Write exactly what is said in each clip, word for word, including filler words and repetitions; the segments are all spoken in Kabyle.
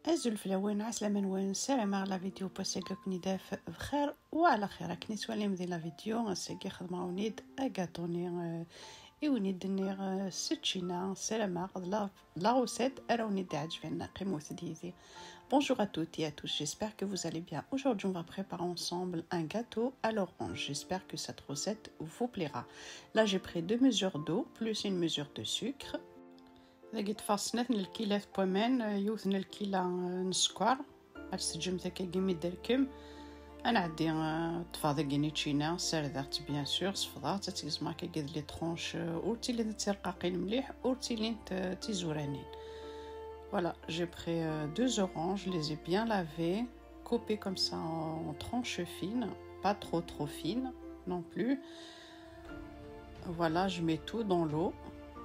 Azul fell-awen, ɛeslama-nwen, ssarameɣ la vidéo n wass-agi ad ken-id-taf bxir u ɛla xir. Akken i tettwalim di la vidéo, ass-agi xedmeɣ-awen-id agaṭu-nni, euh, i wen-id-nniɣ, euh, s tčina. Ssarameɣ d la, d la recette ara wen-id-iɛeǧben. Qqimet yid-i. Bonjour à toutes et à tous, j'espère que vous allez bien. Aujourd'hui, on va préparer ensemble un gâteau à l'orange. J'espère que cette recette vous plaira. Là, j'ai pris deux mesures d'eau plus une mesure de sucre. Dagi ṭṭfeɣ snat n lkilat n waman, yiwet n lkila, eh, n sskeṛ. Ad tt-teǧǧem akkagi mi d-terkem. Ad nɛeddi, eh, ṭṭfeɣ dagi ni ččina, ssardeɣ-tt bien sûr, sefḍeɣ-tt, ad tt-gezmeɣ akkagi d les tranches, eh, ur ttilint d tirqaqin mliḥ, ur ttilint, eh, d tizuranin. Voilà, j'ai pris, euh, deux oranges, les ai bien lavées, coupées comme ça en tranches fines, pas trop trop fines non plus. Voilà, je mets tout dans l'eau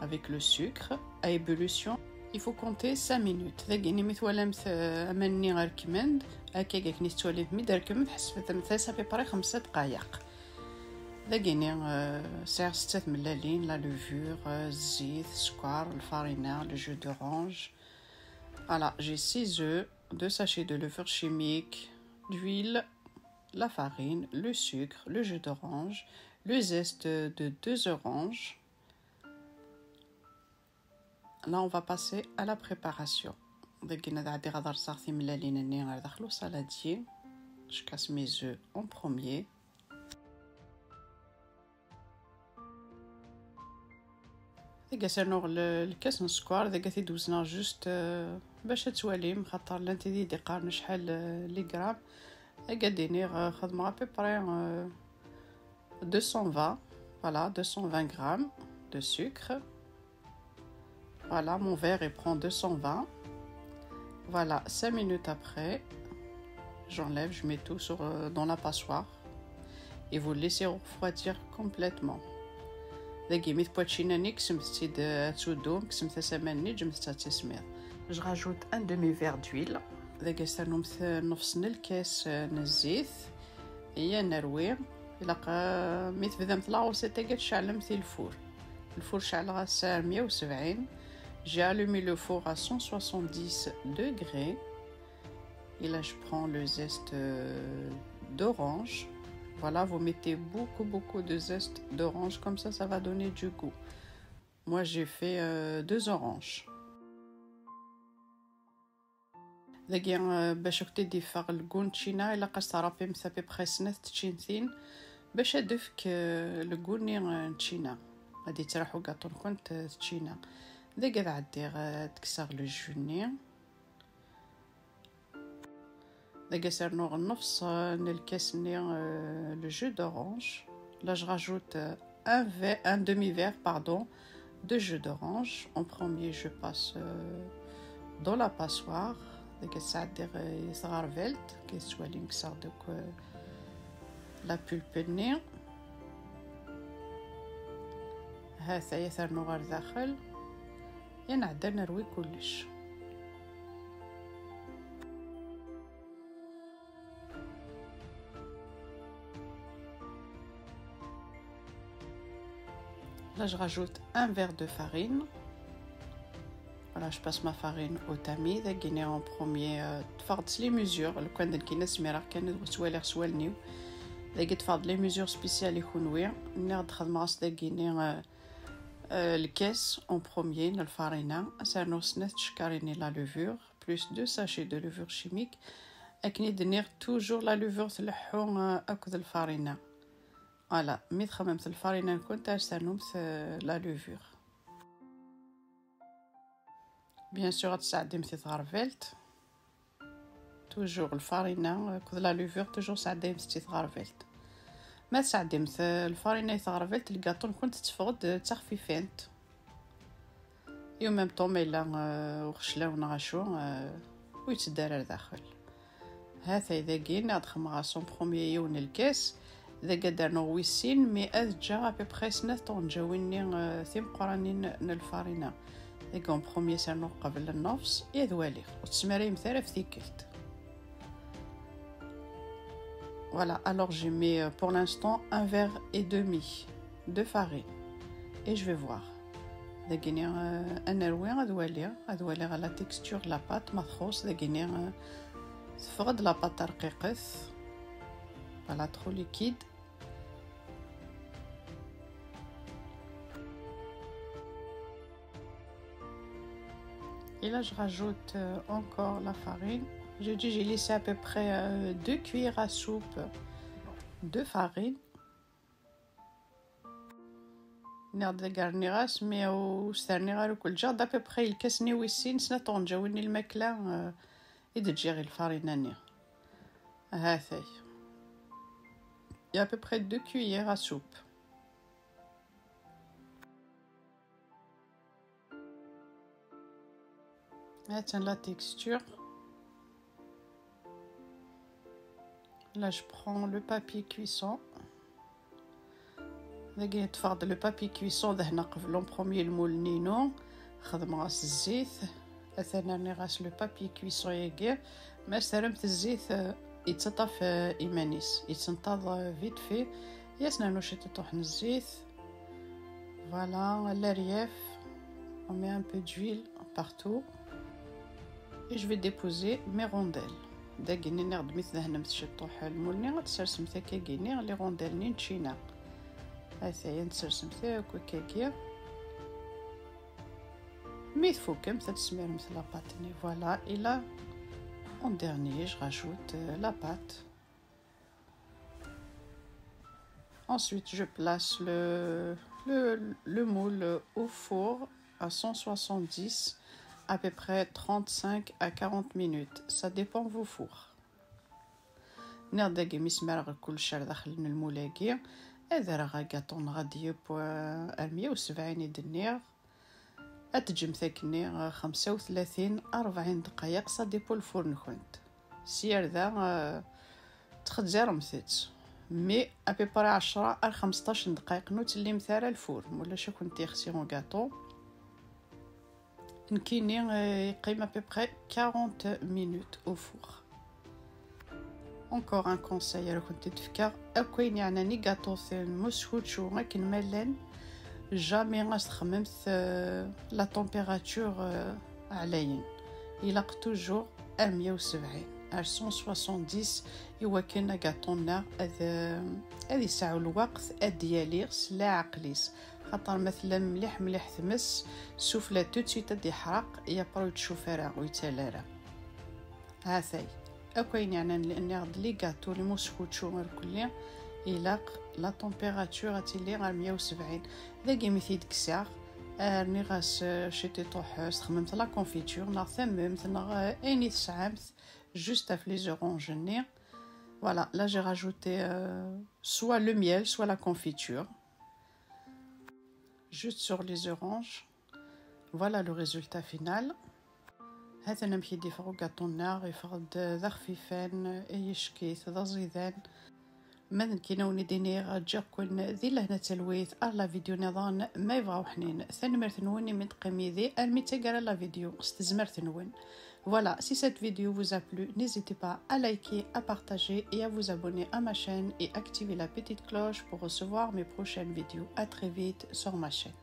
avec le sucre à ébullition. Il faut compter cinq minutes. Dagi, mi twalamt, euh, aman-nni rekmen-d, akka akken i tettwalimt mi d-rekmen, tḥesbet-as à peu près xemsa dqayeq. Dagi, euh, sɛiɣ setta tmellalin, la levure, euh, zzit, sskeṛ, lfarina, le jus d'orange. Voilà, j'ai six œufs, deux sachets de levure chimique, d'huile, la farine, le sucre, le jus d'orange, le zeste de deux oranges. Là, on va passer à la préparation. Dagi, ad ɛeddiɣ ad rẓeɣ timellalin-nni ɣer daxel usaladier. Je casse mes œufs en premier. Dagi, ad s-rnuɣ l-, lkas n sskeṛ, dagi ad t-id-wezneɣ juste, euh, bac ad twalim, xaṭer llan tid i d-iqqaren acḥal, euh, les grammes. Dagi ad d-iniɣ, euh, xedmeɣ à peu près, euh, deux cent vingt, voilà, deux cent vingt grammes de sucre. Voilà, mon verre, il prend deux cent vingt. Voilà, cinq minutes après, j'enlève, je mets tout sur, euh, dans la passoire et vous laissez refroidir complètement. Dagi, mi tewwa tčina-nni, kksemt-tt-id, euh, ad tuddum, kksemt-as aman-nni, ǧǧemt-tt ad tismiḍ. Je rajoute un demi-verre d'huile. Dagi, ad s-ternumt, euh, nnefṣ n lkas, euh, n zzit. Iyya ad nerwi. Ilaq, euh, mi tebdamt la recette-agi, ad tceɛlemt i lfur. Lfur ceɛleɣ-as ar meyya u sebɛin. J'ai allumé le four à cent soixante-dix degrés. Et là, je prends le zeste, euh, d'orange. Voilà, vous mettez beaucoup, beaucoup de zeste d'orange. Comme ça, ça va donner du goût. Moi, j'ai fait, euh, deux oranges. Dagi, euh, bac ad k-id-iffeɣ lgu n tčina, ilaq ad s-tṛapimt à peu près snat tčintin bac ad d-tefk, euh, lgu-nni, euh, n tčina. Ad yettraḥ ugaṭu-nkent, euh, d tčina. Dagi ad ɛeddiɣ, euh, ad d-kkseɣ le jus-nni. Dagi ad s-rnuɣ nnefṣ, euh, n lkas-nni, euh, le jus d'orange. Là, je rajoute, euh, un verre, un demi-verre, pardon, de jus d'orange. En premier, je passe, euh, dans la passoire. Dagi ad t-sɛeddiɣ, euh, i tɣerbalt. Kif tettwalim, kkseɣ-d akk, euh, la pulpe-nni. Ha-t-aya, ad t-rnuɣ ɣer daxel. Ad nɛeddi ad nerwi kullec. Là, je rajoute un verre de farine. Voilà, je passe ma farine au tamis. Dagi-ni en premier, euh, ṭṭfeɣ-d s les mesures. Lukan d nekkini, ad smireɣ kan ad ttwaliɣ s wallen-iw. Dagi ṭṭfeɣ-d les mesures spéciales i kunwi. Nniɣ-d xedmeɣ-as dagi-ni, euh, euh, lkas en premier n lfarina. Ad s-rnuɣ snat tcekkarin n la levure, plus deux sachets de levure chimique. Akken i d-nniɣ, toujours la levure tleḥḥu, euh, akked lfarina. Voilà, mi txemmemt lfarina-nkent, ad s-ternumt, euh, la levure. Bien sûr, ad tesɛeddimt i tɣerbalt. Toujours lfarina akked la levure, toujours sɛeddayem-tt i tɣerbalt. Ma tesɛeddimt, euh, lfarina i tɣerbalt, lgaṭu-nkent tetteffeɣ-d, euh, d taxfifant. Et en même temps, ma yella, euh, uxeclaw neɣ acu, euh, ur yetteddu ara ar daxel. Ha-t-ay dagi, ad xedmeɣ-as en premier yiwen n lkas, dagi ad d-rnuɣ wis sin, mi ad ǧǧeɣ à peu près snat tɣenǧawin-nni, euh, timeqqranin n lfarina. Dagi en premier, ad s-rnuɣ qbel nnefṣ, i ad waliɣ. Ur tesmarayemt ara ɣef tikkelt. Voilà, alors j'ai mis, euh, pour l'instant un verre et demi de farine. Et je vais voir. Dagini, euh, ad nerwi, ad waliɣ, ad waliɣ la texture la pâte, ma txuṣ, dagini, euh, teffeɣ-d la pâte rqiqet. Voilà, trop liquide. Et là, je rajoute, euh, encore la farine. J'ai dit, j'ai laissé à peu près, euh, deux cuillères à soupe de farine. Nniɣ-d dagi rniɣ-as, mi ur s-terniɣ ara akk. Ǧǧiɣ-d à peu près lkas-nni wis sin, snat tɣenǧawin n lmakla, euh, i d-ǧǧiɣ i lfarina-nni. Ha-t-ay. Il y a à peu près deux cuillères à soupe. Attends la texture. Là, je prends le papier cuisson. Dagi ṭṭfeɣ-d le papier cuisson, dehna qbel en premier lmul-nni-inu. Xedmeɣ-as zzit. Atan rniɣ-as le papier cuisson-agi. Ma s-terremt zzit, eh, yettaṭṭaf, eh, iman-is. Yettenṭaḍ, eh, vite fait. Yas nernu ciṭuḥ n zzit. Voilà, à l'arrière, on met un peu d'huile partout. Et je vais déposer mes rondelles. Dagi-nni nniɣ-d mi tdehnemt ciṭuḥ lmul-nni, ad tsersemt akkagi-nni les rondelles-nni n ččina. Ata-ya, ad tsersemt akk akkagi. Mi tfukemt, ad tesmiremt la pâte-nni. Voilà, et là, en dernier, je rajoute, euh, la pâte. Ensuite, je place le, le, le moule au four à cent soixante-dix, à peu près trente-cinq à quarante minutes. Ça dépend vos fours. Nniɣ-d dagi mi smireɣ kullec ar daxel n lmul-agi, ad rreɣ agaṭu-nneɣ ad d-yeww, euh, ar meyya u sebɛin i d-nniɣ. Ad teǧǧemt akkenni, eh, xemsa u tlatin, rebɛin ddqayeq, ça dépend lfur-nkent. Sya ar da, eh, ttxezziremt-tt. Mais à peu près ɛecra ar xmesṭac n ddqayeq, ur tellimt ara lfur, ma ulac ad kent-yexsi ugaṭu. Nekkini, eh, yeqqim à peu près quarante minutes au four. Encore un conseil ara kent-id-fkeɣ, akk ayen yeɛnan igaṭuten n muskučču akken ma llan, jamais ad s-txemmemt, euh, la température, euh, ɛlayen. Ilaq toujours ar meyya u sebɛin, ar cent soixante-dix, i wakken agaṭu-nneɣ ad, euh, ad yesɛu lweqt ad d-yali s leɛqel-is. Xaṭer ma tella mliḥ mliḥ tmes, sufella tout de suite ad d-yeḥraq, yapra ur yettcuf ara, ur yettali ara. Ha-t-ay. Akk ayen yeɛnan li-, nniɣ-d les gâteaux, les muskučču irkelli, ilaq la température ad tili ɣer meyya u sebɛin. Dagi mi t-id-kkseɣ, eh, rniɣ-as, eh, ciṭiṭuḥ, eh, s txemmemt la confiture, neɣ tammemt, neɣ, eh, ayen i tesɛamt, juste ɣef les oranges-nni. Voilà, là j'ai rajouté, euh, soit le miel, soit la confiture. Juste sur les oranges. Voilà le résultat final. Ha-t-an amek i d-yeffeɣ ugaṭu-nneɣ, yeffeɣ-d d axfifan, yeckit, d aẓidan. Ma d nekkini ad wen-id-iniɣ, ǧǧiɣ-ken di lehna d talwit, ar la vidéo niḍen, ma yebɣa uḥnin. Tanemmirt-nwen imi d-teqqim yid-i armi d taggara la vidéo, s tezmert-nwen. Voilà, si cette vidéo vous a plu, n'hésitez pas à liker, à partager et à vous abonner à ma chaîne et activer la petite cloche pour recevoir mes prochaines vidéos. À très vite sur ma chaîne.